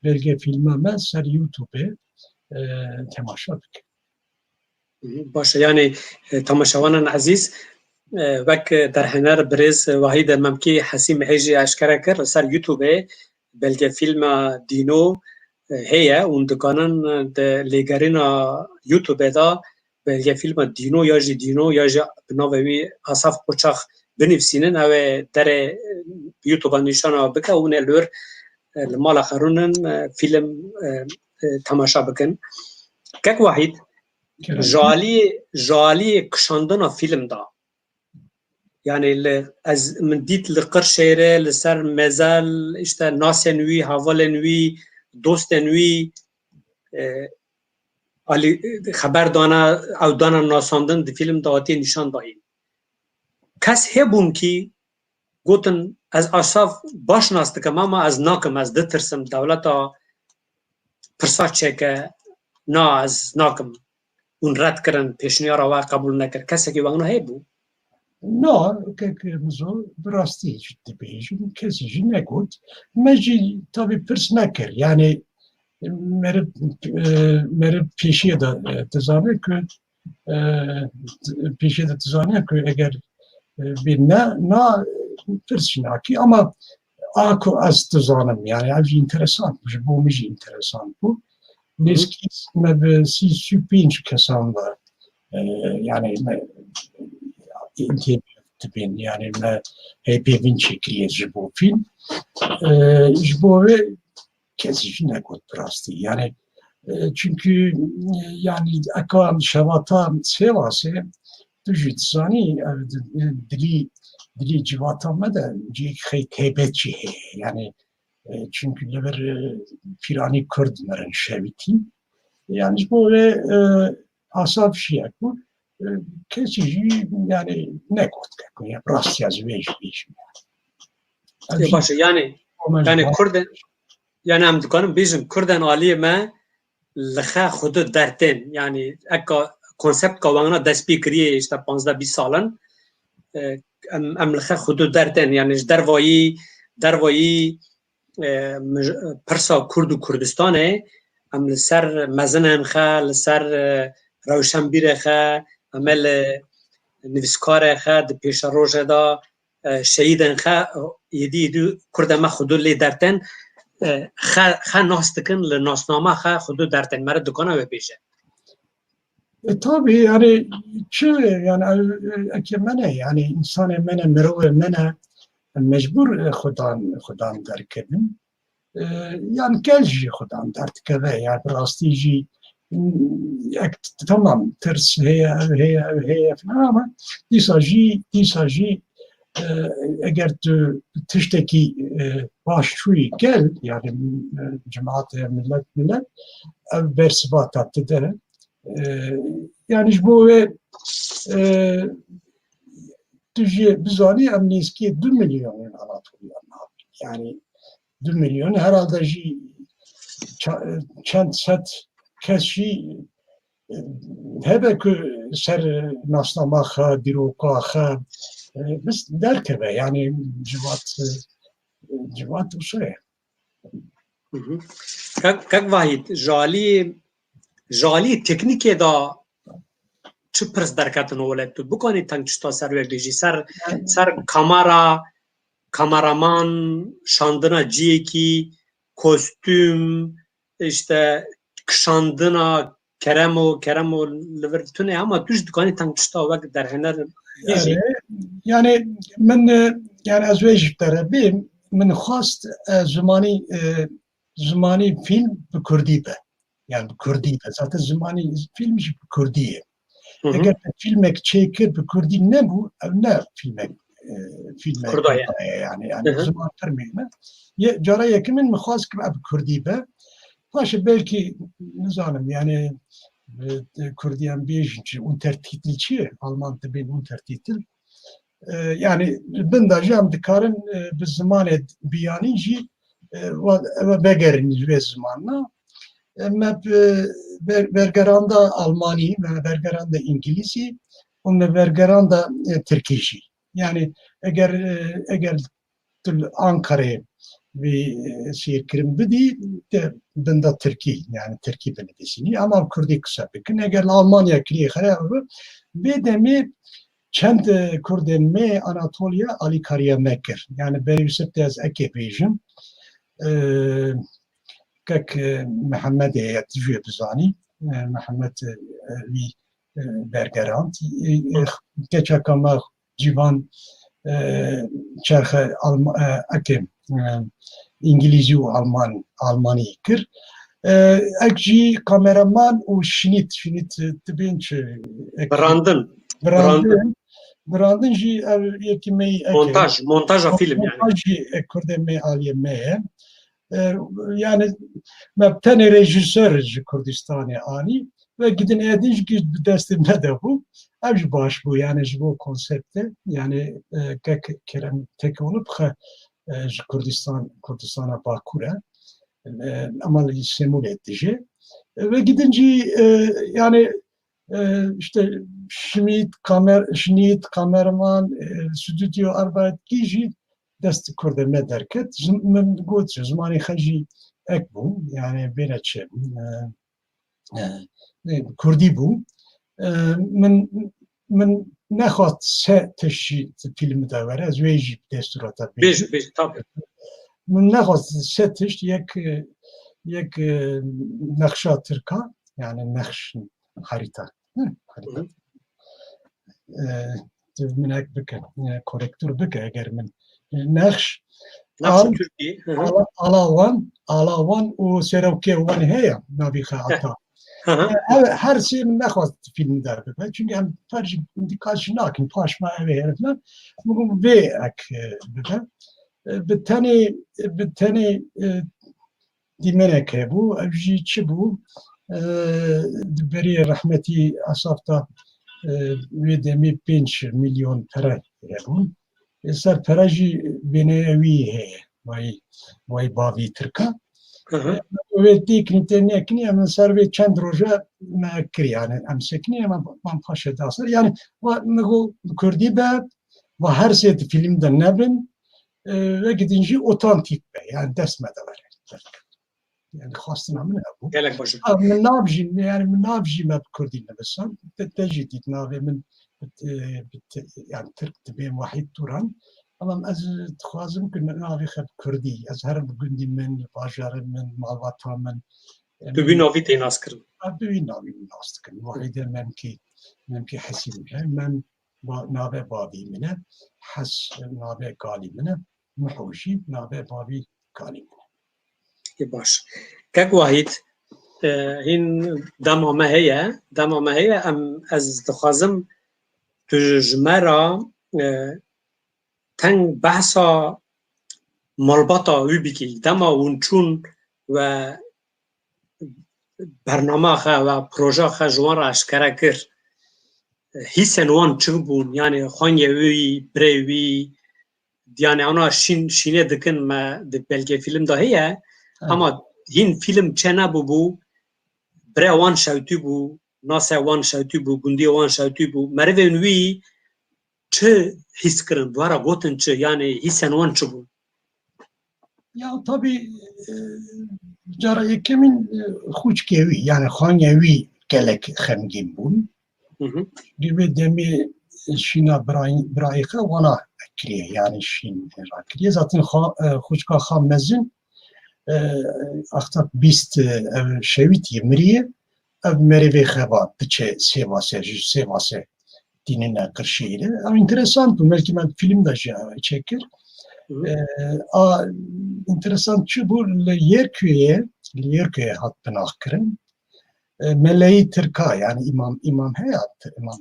belge filma me ser YouTube e, temaşa bike. Baş e, yani, e, temaşevanan ezîz, e, wek derhener birêz Wahîd Memkî Hesîm Hêjî eşkere kir, li ser YouTube belge filma Dîno, e, heye û dikanin di lêgerîna YouTube de belge filma Dîno ya jî Dîno ya jî bi navê wî Asaf Qoçax binivîsînin, ew ê derê, e, YouTube nîşana bike û hûn ê li wir, e, li mala xwe rûnin, e, fîlm, e, e, temaşa bikin. Kek Wahîd, ji aliyê, ji aliyê kişandina fîlm de, yani li, ez, min dît li Qirşêrê, li ser mezel, işte nasên wî, hevalên wî, dostên wî, e, alî, xeber dana, ew dana nasandin di fîlm de hatiye nîşan dayîn. Kes hebûn kî gotin, ez Asaf baş nas dikim, ama ez nakim, ez ditirsim, dewleta pirsa çêke, na, ez nakim. Hûn red kirin, pêşniyara we qebûl nekir. Kesekî wengna hebû? Na, kek Mizo, bi rastî jî dibêjim, kesî jî negot. Me jî tabî pirs nekir. Yani meriv, e, meriv pêşiyê de, e, dizane ku, e, pêşiyê de dizane ku eger, e, bê ne, na pirs jî nakî. Ama a ku ez dizanim, yani ev jî interesan bû, ji bo min jî interesan bû. Nêzkî me bi sî sî pênc kesan ve, e, yani me interview dibên, yani me hê pêvîn çêkiriye ji bo fîlm. E, ji bo vê kesî jî negot bi rastî. Yani, e, çünkü, e, yani eka şevata Sêwasê tu jî dizanî, ev di-, dilî, dilî civata me de cihek xey taybet jî heye. Yani, e, çünkü li vir, e, pîranî Kurd mirin şevitî. Yani ji bo vê, e, Asaf jî ye ku, e, kesî jî yani negot ke ku ya rastî ez vê jî bêjim. Ê, baş e, yani, yani Kurden, yani em dikarin bêjin Kurden aliyê me li xe xwedî dertên, yani eka konseptka wengna dest pê kiriye işte panzdeh bîst salin, e, em, em li xe xwedî dertên, yani ji dervayî, dervayî, e, mij-, pirsa Kurd û Kurdistanê, em li ser mezinên xe, li ser, e, rewşenbîrê xe, em ê li nivîskarê xe di pêşerojê de, e, şehîdên xe, yedî yedî Kurdê me xwedî lê dertên, e, xe, xe nas dikin, li nasnama xe xwedî dertên. Meriv dikane wê bêje. E, tabii yani çi yani, e, eke me ne yani, insanê me ne, mirovê me ne, mecbur, e, xudan, xudan derkevin. E, yani gel jî xudan derdikeve, yani bi rastî jî, m, ek, tamam, tirs heye, ev heye, ev heye falan ama dîsa jî, dîsa jî, e, eger tu tiştekî, e, baş çûyî gel, yani, e, cemaat, e, millet, millet, ev bersivata dide. E, yani ji bo wê, e, tu jî bizanî em nêzîkî du milyon Anatoliya nabin. Yani du milyon herhalde jî ça-, çend sed kes jî, e, hebe ku ser nasnama xwe, dîroka xwe, e, biz derkeve. Yani civat, e, civat wisa ye. Hı hı. Kek, Kek Vahîd, ji alî, ji alî teknîkê de çi pirs derketin o welat? Tu bikanî teng tişta ser wê bêjî, ser, ser kamera, kameraman, şandina ciyekî, kostüm, işte kişandina, keremo, keremo li vir tune, ama tu jî dikanî teng tişta wek derhêner bêjî. Yani, yani min, e, yani ez wê jî te re bêm, min xwest, e, zimanî, e, zimanî fîlm bi kurdî be. Yani bi kurdî be. Zaten zimanî fîlm jî bi kurdî ye. Hı hı. Eger te fîlmek çêkir bi kurdî nebû, ev ne fîlmek, e, fîlmek Kurda ye. Kurda ye yani. Yani Hı hı. Ziman termê me. Ye, cara yekimin min xwest ki ev bi kurdî be. Paşê belkî nizanim yani, e, e, kurdî em bêjin çi, Untertitel çi ye? Alman dibên Untertitel. E, yani li bin de jî em dikarin, e, bi zimanê biyanî jî, e, wa-, ve-, vegerin ji vê zimanina. E, me bi ber-, bergeranda Almanî, me bergeranda Îngilîzî û me bergeranda, e, Tirkî jî. Yani eger, e, eger tu li Ankarayê vê, e, sêrkirin bidî, te binda Tirkî, yani Tirkî binivîsînî. Ama Kurdî qise bikin. Eger li Almanya kiriyê xerab bi, vê demê çend, e, Kurdên me Anatoliya alîkariya me kir. Yani berî wî sifte ez eke bêjim. E, kek, e, Mihemedê ye, tu jê bizanî. E, Mihemed, e, wî, e, bergerand. E, e, keçeka me Cîvan, e, çerxe Alma-, e, eke, e, Îngilîzî û Alman-, Almanî kir. E, ek jî kameraman û şinît, şinît, e, dibên çi? Ek-, Birandin. Birandin. Birandin. Birandin jî ev yekî me yî eke. Montaj, montaja fîlm yani. Montaj jî, e, kurdê me aliyê me ye. E, yani me tenê rejîsor ji Kurdistanê anî ve gidin êdî jî giş bi destê me de bû. Ev jî baş bû yani ji bo konseptê. Yani, e, kek Kerem Tekoğlu bixe, e, ji Kurdistan, Kurdistana Bakur e. E, ama li Sêmûlê dijî. E, ve gidin jî, e, yani, e, işte şinît, kamer-, şinît, kameraman, e, stüdyo, arbedî jî dest kurdê me derket. Zim-, min got, zimanê xwe jî ek bû, yani bêne çi, e, e, e, kurdî bû. E, min, min nexwest se tişt jî fîlm de were, ez wê jî destûra te bêjim. Bêj, bêj, tabii. Min nexwest se tişt, yek, e, yek, e, nexşa tirka, yani nexş, harita. Hı, harita. Hı. E, tu minek bike, e, korektur bike eger min. E, nexş, Nexşa al, Tirkî. Hı hı. Ala, ala wan, ala wan û serokê wan heye, navî xwe Heh. Ata. Hı hı. E, her, her sê min nexwest fîlm der bibe. Çünkü em fer jî dîqat jî nakin, paş me ev ê hene filan. Min got vê ek, e, bibe. E, bi tenê, bi tenê, e, dîmenek hebû, ev jî çi bû? E, di berî rehmetî Asaf de, e, wê demê pênc milyon pere hebûn. E, ser pere jî wêneya wî heye, vay, vay bavî Tirka. Hı hı. E, wê têkinî tê nekinî, em ser vê çend roje me kirî, yani em sekinî, em, em paşê da ser. Yani, va, min got, kurdî be, va her sê di fîlm de nebin, e, ve gidin jî otantîk be, yani dest me de were. Yani xwestina min hebû. Gelek baş e. Ha, min nav jî, yani min nav jî me bi kurdî nivîsan. Te, te jî dît navê min, e, bi te, yani Tirk dibê Wahîd Turan. Ama ez dixwazim ku navê xwe bi kurdî, ez herim bi gundî min, li bajarê min, malbata min, e, Tu min bi wî navî tê naskirin. Ha, bi wî navî min nas dikin. Wahîdê Memkî, Memkî Hesîn e. Mem ba-, navê bavî min e. Hes navê kalî min e. Miho jî navê bavî kalî min e. Ê baş. Kek Wahîd, e, hîn dema me heye, dema me heye, em, ez dixwazim tu ji me re, e, teng behsa malbata wî bikî. Dema hûn çûn we bernama xwe we proja xwe ji wan re eşkere kir, hîsên wan çi bûn? Yani xwengê wî, birê wî, yani ana şîn, şînê dikin me di belgê fîlm de heye, ama hîn fîlm çê nebûbû, birê wan şewtî bû, nasê wan şewtî bû, gundiyê wan şewtî bû. Merivên wî çi hîs kirin? Bi we re gotin çi? Yani hîsên wan çi bûn? Ya tabii, e, cara yekemîn, e, xûçkê wî, yani xwengê wî gelek xemgîn bûn. Di wê demê şîna birayî, birayê xwe wana kiriye, yani şîn rakiriye. Zaten xa, e, xwişka xwe mezin, e, axta bîst, e, ev şewîtiye, miriye. Ev merivê xeva diçe Sêvasê, ji Sêvasê tînine Qirşehîrê. Ew interesant bû, belkî me film de jî ew çêkir. E, a, interesant çi bû? Li Yerkuyê, li Yerkuyê hat binaxkirin. E, meleyî Tirka, yani îmam, îmam heye, îmam,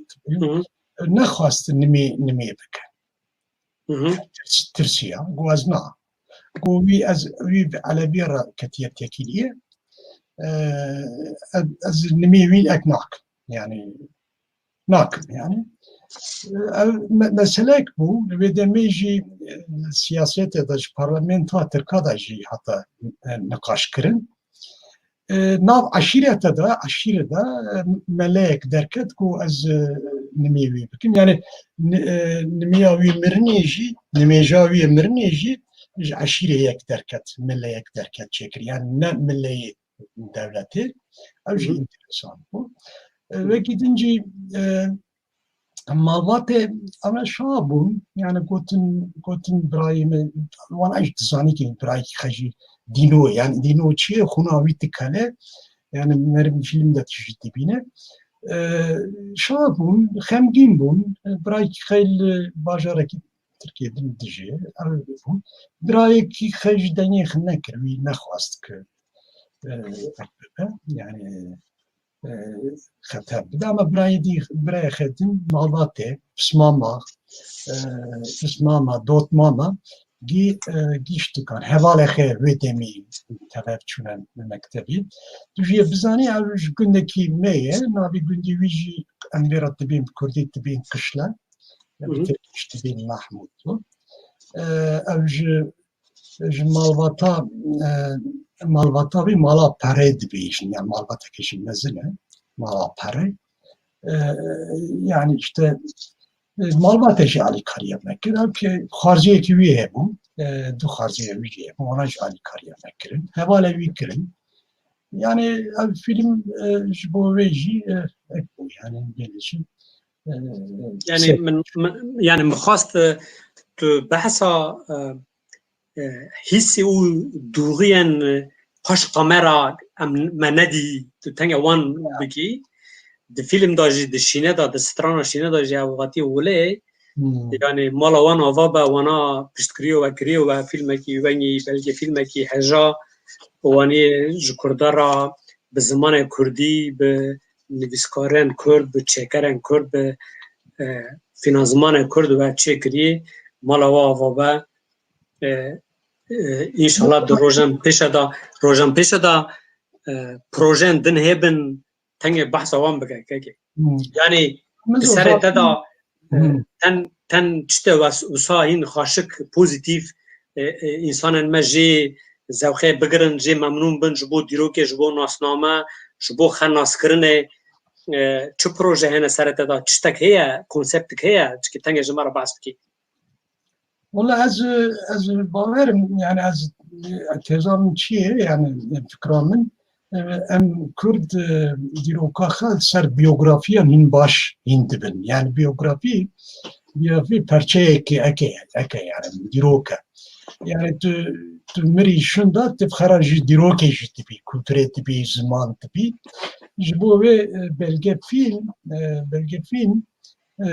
nexwest nimê, nimê bike. Tirs-, tirsiya, got ez na. Got wî ez, wî bi Elevî re ketiye tekîliyê. E, ez, ez nimê wî ek nakim. Yani nakim yani. Ev me-, meselek bû. Li vê demê jî, e, siyasetê de, ji parlamentoya Tirka de jî hata, e, niqaş kirin. E, nav eşîrete de, eşîre de, e, meleyek derket ku ez, e, nimê wî bikim. Yani ni-, e, nimêya wî mirinê jî, nimêja wî mirinê jî ji eşîrê yek derket, mileyek derket çêkir. Yani ne mileyê dewletê. Ew jî enteresan bû. E, wekî din jî, e, malbatê ev şa bûn. Yani gotin, gotin birayê min, wan eş dizanî ki birayekî xwe jî dîno, yani dîno çi ye, xwina wî dikele. Yani meriv film de tu jî dibîne. E, şa bûn, xemgîn bûn. Birayekî xwe li bajarekî Tirkiyê din dijî. Ev bû. Birayekî xwe jî dengê xwe nekir, wî nexwest ki, e, bibe. Yani, e, xeter bide. Ama birayê dî, birayê xwe din malbatê, pismama, e, pismama, dotmama, gî, e, gîş dikan. Hevalê xwe wê demî tevef çûne mektebî. Tu jî bizanî ew ji gundekî me ye, navê gundî wî jî em vê re dibên, bi kurdî dibên Kişle. Bi tirkî jî dibên Mahmûd bû. E, ew ji, ji malbata, e, malbata wî mala Perê dibêjin, yani malbateke jî mezin e, mala Perê. E, yani işte, e, malbate jî alîkariya me kir. Ew ki xwarziyekî wî hebû, e, du xwarziyê wî jî hebû, wana jî alîkariya me kirin. Hevalê wî kirin. Yani ev film, e, ji bo wê jî, e, ek bû, yani gelê jî, e, Yani se- min, min, yani min xwest, e, tu behsa, e, e, hîsê û dûriyên, e, paş kamera em, me nedî, tu tenge wan bikî. Di film de jî, di şîne de, di strana şîne de jî ev hatî wile. Hmm. Yani mala wan ava be, wana piştgiriyo we kiriyo we filmekî wengî, belkî filmekî heja, wanî ji Kurda re bi zimanê Kurdî, bi nivîskarên Kurd, bi çêkerên Kurd, bi, e, fînansmanê Kurd we çêkirî, mala we ava be. E, e, înşallah di rojan pêşe de, rojan pêşe de, e, projeyên din hêbin, tengê behsa wan bike, kekê. Hmm. Yani, di serê te de, e, ten, ten tiştê wes-, wisa hîn xaşik, pozîtîf, e, e, însanên me jê zewqê bigirin, jê memnûn bin, ji bo dîrokê, ji bo nasname, ji bo xenaskirinê, e, çi proje hene serê te de? Tiştek heye, konseptik heye? Çikî tengê ji me re behs bikî. Wala ez, ez bawerim, yani ez, e, teza min çi ye, yani fikra min, e, em Kurd, e, dîroka xwe ser biyografiyan hîn baş hîn dibin. Yani biyografî, biyografî perçeyekî eke, eke yani dîrok e. Yani tu, tu mirî şunda, tu xera jî dîrokê jî dibî, kulturê dibî, ziman dibî. Ji bo wê, e, belge film, e, belge film, e,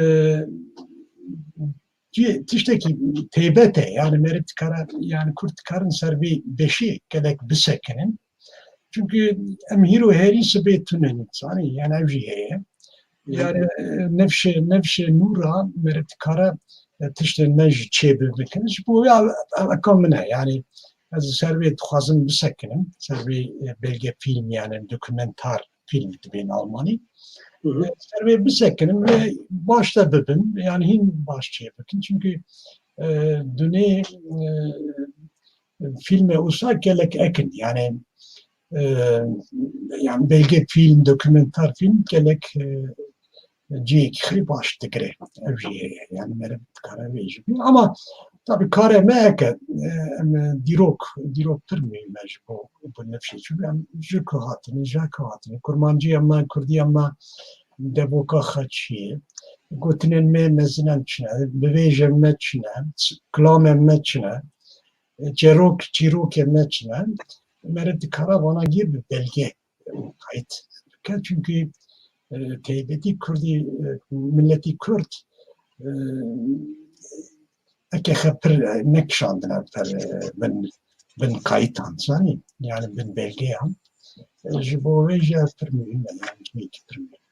cî-, tiştekî taybet e. Yani meriv dikare, yani Kurd dikarin ser vê beşê gelek bisekinin. Çünkü em hîro herî sibê tune, zanî, yani ev jî heye. Yani, e, nefşê, nefşê nûra meriv dikare, e, tiştên me jî çêbibikin. Ji bo ya, ev eka min e. Yani ez ser vê dixwazim bisekinim. Ser vê, e, belge film, yani dokumentar film dibên Almanî. Hı hı. E, ser vê bisekinin ve başta bibin, yani hîn baş çê bikin. Çünkü, e, dunê, e, filmê usa gelek ekin, yani, e, yani belge film, dokumentar film gelek, e, cihekî xirî baş digire. Ev jî heye, yani meriv dikare vê jî bî. Ama tabii karê me heke, e, em, e, dîrok, dîrok pir muhîm e ji bo, bo nifşê. Çünkü em ji ku hatinî, ji ku hatinî, kurmanciya me, kurdiya me, devoka xwe çi ye, gotinên me mezinan çi ne, bivêjên me çi ne, kilamên me çi ne, çerok, çîrokên me çi ne, meriv dikare vana gir bi belge qeyt bike. Çunkî, e, taybetî Kurdî, e, miletî Kurd, e, eke xe pir, e, nekişandine ber, e, bin, bin qayîtan, zanî? Yani bin belgeyan. E, ji bo vê jî ev pir muhîm e, yani cihekî pir muhîm.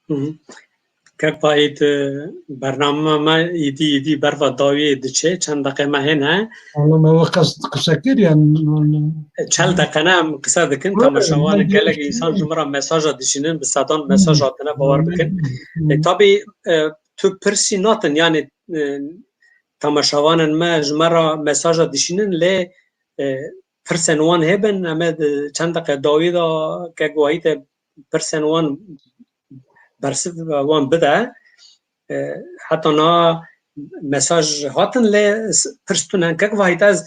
Hı hı. Kek Vahît, e, bernama me îdî îdî berva dawiyê diçe, çend deqe me hêne. Valla me wê qas qise kir, yani, e, çel deqe ne em qise dikin, öyle, temaşevan gelek insan ji min re mesaja dişînin, bi sedan mesaj hatine, bawer bikin. E, tabii, e, tu pirsî natin, yani, e, temaşevanên me ji me re mesaja dişînin, lê, e, pirsên wan hêbin, em ê di çend deqe dawî de Kek Vahît e pirsên wan bersiv wan bide. E, heta na mesaj hatin, lê s-, pirs tune. Kek Vahît, ez,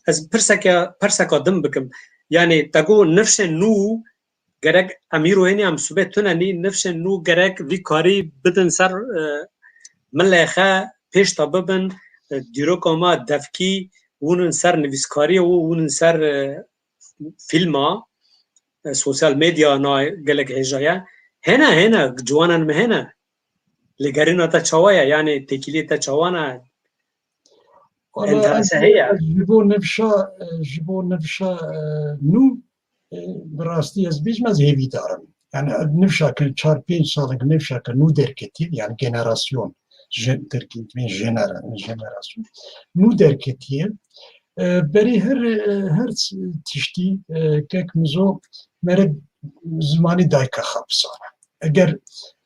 ez pirseke, pirseka din bikim. Yani, te got nifşên nû gerek em îro hênî em sibê tune nî, nifşên nû gerek vî karî bidin ser, e, milê xe, pêş de bibin, e, dîroka me devkî, wûnin ser nivîskariyê û wûnin ser, e, fîlma, e, sosyal medya na gelek hêja ye. Hêne, hêne, ciwanên me hêne. Lêgerîna te çawa ye? Yani têkiliyê te çawa ne? Valla enterese heye. Ji bo nifşa, e, ji bo nifşa, e, nû, e, bi rastî ez bêjim, ez hêvîdar im. Yani ev nifşa ke çar pênc salek nifşa ke nû derketiye, yani generasyon, je-, derketiye, jenera-, jenerasyon, nû derketiye. E, berî her, e, her tiştî, e, kek Mizo mere zimanî dayika xwe bizane. Eger,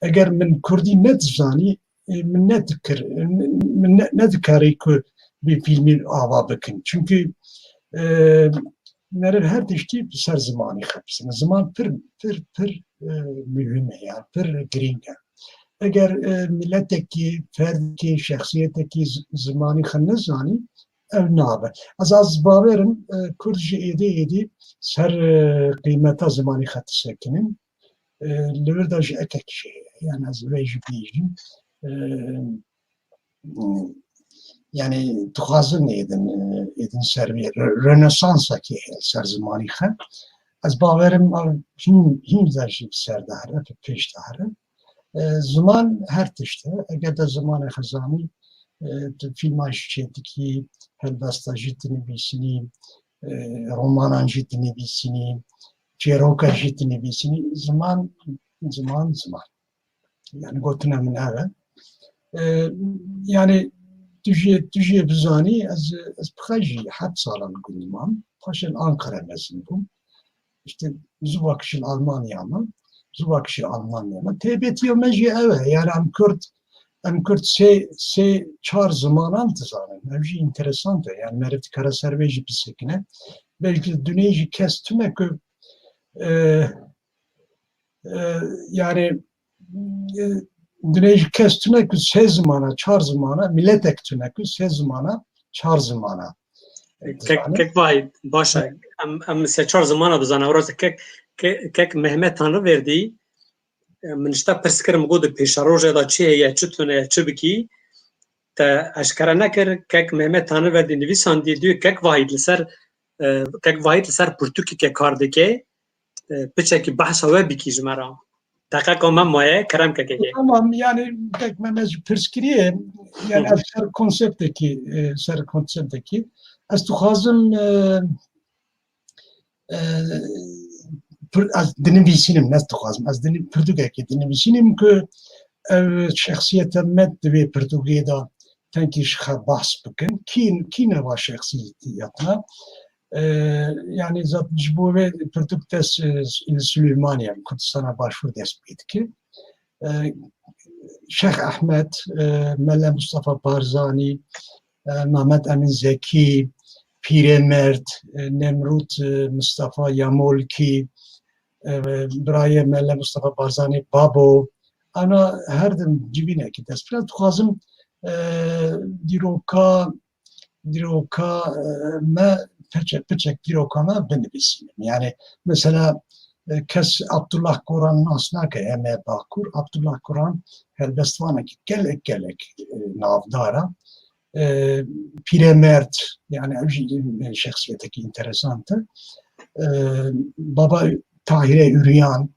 eger min kurdî nedizanî, e, min nedikir, e, min ne-, nedikarî ku bi fîlmî ava bikin. Çunkî, e, meriv her tiştî bi ser zimanî xwe bizane. Ziman pir, pir, pir, e, muhîm e, yani pir girîng e. Eger, e, miletekî, ferdekî, şexsiyetekî z-, zimanî xwe nezanî, ew nabe. Ez, ez bawer im, e, Kurd jî êdî êdî ser, e, qîmeta zimanî xwe disekinin. E, li wir de jî ekek jî heye. Yani ez vê jî bêjim. E, yani dixwazin êdin, e, êdin ser vê re-, renesansekê heye ser zimanî xwe. Ez bawer im, ev hîn, hîn de jî bi ser de here, bi pêş de here. E, ziman her tişt e. Eger de zimanê xwe zanî, e, tu fîlma jî çêdikî, helbesta jî dinivîsinî, e, romanan jî dinivîsinî, çêroka jî dinivîsinî. Ziman, ziman, ziman. Yani gotina min ev e. E, yani tu jê, tu jê bizanî, ez, ez bi xwe jî heft salan gundî mam. Paşên Ankara mezin bûm. İşte zû vakişin Almanya me, zû vakişin Almanya me. Taybetiya me jî ew e. Yani em Kurd, em Kurd sê, sê çar zimanan dizanin. Ev jî interesant e. Yani meriv dikare ser vê jî bisekine. Belkî di dunê jî kes tune ku, e, e, yani, e, di dunê jî kes tune ku sê zimana, çar zimana, miletek tune ku sê zimana, çar zimana, e, Kek, dizane. Kek Vahît, baş e. Em, em sê çar zimana dizane. Ewra kek, ke-, kek Mehmet Tanrıverdi, e, min ji te pirs kir, min got di pêşerojê de çi heye, çi tune ye, çi bikî? Te eşkere nekir, kek Mehmet Tanrıverdi nivîsandiye, diyor, Kek Vahît li ser, e, Kek Vahît li ser pirtûkeke kar dike, e, piçekî behsa we bikî ji me re. Deqeka me maye, kerem ke kekê. Tamam, yani, kek me, me jî pirs kiriye, yani, Hı hı. ev ser konseptekî, e, ser konseptekî. Ez dixwazim, e, e, pir-, ez dinivîsînim, ne dixwazim. Ez dini-, pirtûkekê dinivîsînim ku ev şexsiyete me di vê pirtûkê de tenkî ji xwe behs bikin. Kî, kî ne va şexsiyetiyatna? E, yani zat ji bo vê pirtûk dest, e, li Silêmaniyê, Kurdistana Başûr dest pê dike. E, Şêx Ehmed, e, Mele Mustafa Barzanî, e, Mehmet Emin Zekî, Pîremerd, e, Nemrûd, e, Mustafa Yamolkî, e, birayê Mele Mustafa Barzanî, Babo, ana her dem civînekî dest pê. Dixwazim, e, dîroka, dîroka, e, me, piçek, piçek dîroka me binivîsînim. Yani, mesela, E, kes Abdullah Koran nas nake, heme Bakur. Abdullah Koran helbestvanekî gelek gelek, e, navdar e. E, Pîremerd, yani ew jî, e, şexsiyetekî interesant e. E, Baba Tahire Üryan,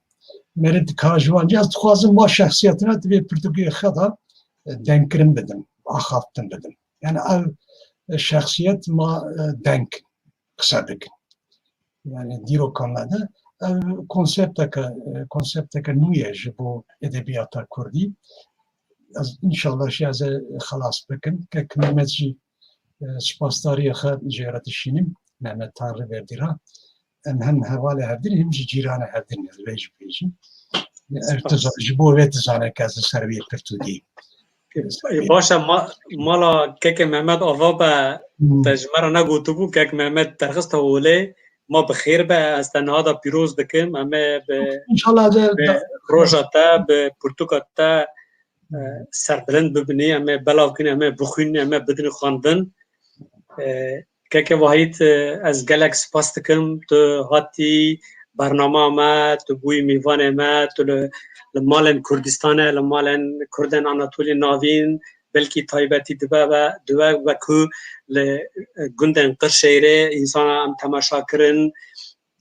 Merid Kajwancî, ez dixwazim va şexsiyetina di vê pirtûkê xwe de, e, dengkirin bidim, axaftin bidim. Yani ev, e, şexsiyet ma, e, deng qise bikin. Yani dîroka me de ev konsepteke, e, konsepteke nû ye ji bo edebiyata kurdî. Ez înşallah jî ez ê xelas bikim. Kek Mehmet jî, e, spasdariyê xwe jê re dişînim. Mehmet Tanrıverdi re. Em hem hevalê hevdin, hem jî cîranê hevdin, ez vê jî bêjim. Ev Spas. Tizan, ji bo vê tizane ke ez li ser wê pirtûkê. Baş e, ma-, mala keke Mehmet ava be, Hmm. te ji me re negotibû, kek Mehmet derxiste holê, ma bi xêr be, ez te niha de pîroz dikim, em ê bi, İnşallah de, bi de- roja te, bi pirtûka te, e, serbilind bibinî, em ê belav kin, em ê bixwînin, em ê bidinî xwendin. E, Keke Wahîd, e, ez gelek spas dikim. Tu hatî bernama me, tu bûyî mêvanê me, tu li, li malên Kurdistanê, li malên Kurdên Anatoliyê Navîn, belkî taybetî dibe be, dibe be ku li, e, gundên Qirşeyrê însana em temaşa kirin.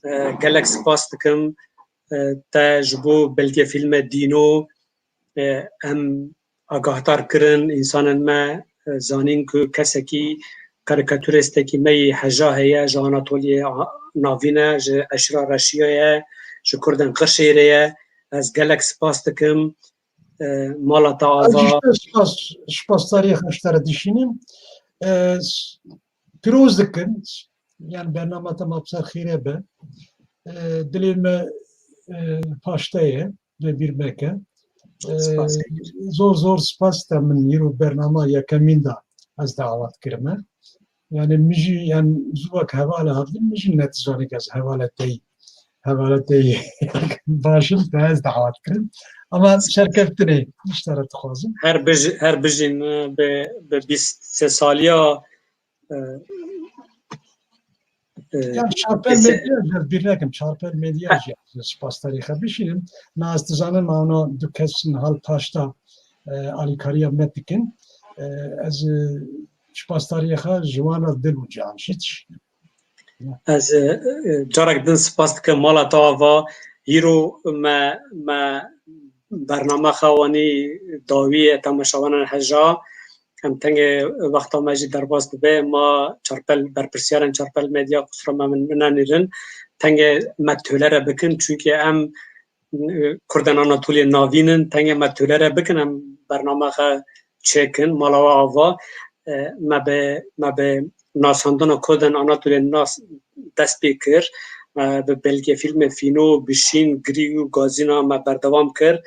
E, gelek spas dikim, e, te ji bo belgefîlme Dîno, e, em agahdar kirin, însanên me, e, zanîn ku kesekî karikatûristekî me yî heja heye, ji Anatoliyê a-, Navîn e, ji eşîra Reşiya ye, ji Kurdên Qirşêrê ye. Ez gelek spas dikim, e, mala te Ez ava. Jî spas, spasdariyê xwe ji te re dişînim. E, s-, pîroz dikim. Yani bernama te ma bi ser xêre be. E, dilê me, e, paşte ye. Lê bîr meke. Spas. Ee, zor zor spas te min îro bernama yekemîn de ez dawet kirime. Yani min jî, yani zû wek hevala hevdin, min jî netizanî ke ez hevala te yî, hevala te yî baş im, te ez dawet kirim. Ama serkeftinê ji te re dixwazim. Her bij-, her bijîn, e, bi, bi bîst sê saliya, e, e, Yani Çarpel Medya, ez bîr nekim, Çarpel Medya jî ez spasdarî xwe bişînim. Na ez dizanim, ana du kes niha li paşta, e, alîkariya me dikin. E, ez, e, spasdarî xwe ji wan re dil û can jî dişînim. Ez, e, e, carek din spas dikim mala te ava. Îro me, me bername xwe wanî dawiyê temaşevanên heja. Em tengê wexta me jî derbas dibe. Ma Çarpel, berpirsiyarên Çarpel Medya qusura me min binenîrin. Tengê me tolere bikin, çunke em, e, Kurdên Anatoliyê Navîn in, tengê me tolere bikin, em bername xwe çêkin, mala we ava. E, me bi, me bi nasandina Kurdên Anatoliyê nas dest pê kir. Me bi belgefîlmê Fîno, Bişîn, Girî û Gazîna me berdewam kir.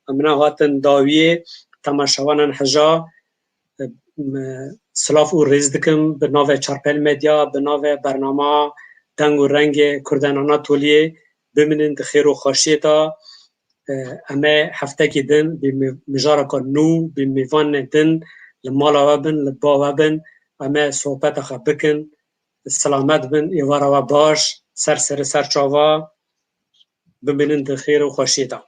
Em ne hatin dawiyê temaşevanên heja, e, me silav û rêz dikim bi navê Çarpel Medya, bi navê bernama Deng û Rengê Kurdên Anatoliyê. Bimînin di xêr û xweşiyê de. E, em ê heftekî din bi mi-, mijareka nû, bi mêvanê din li mala we bin, li ba we bin, em ê sohbeta xwe bikin. Silamet bin, êvara we baş, ser serê ser çava, bimînin di xêr û xweşiyê de.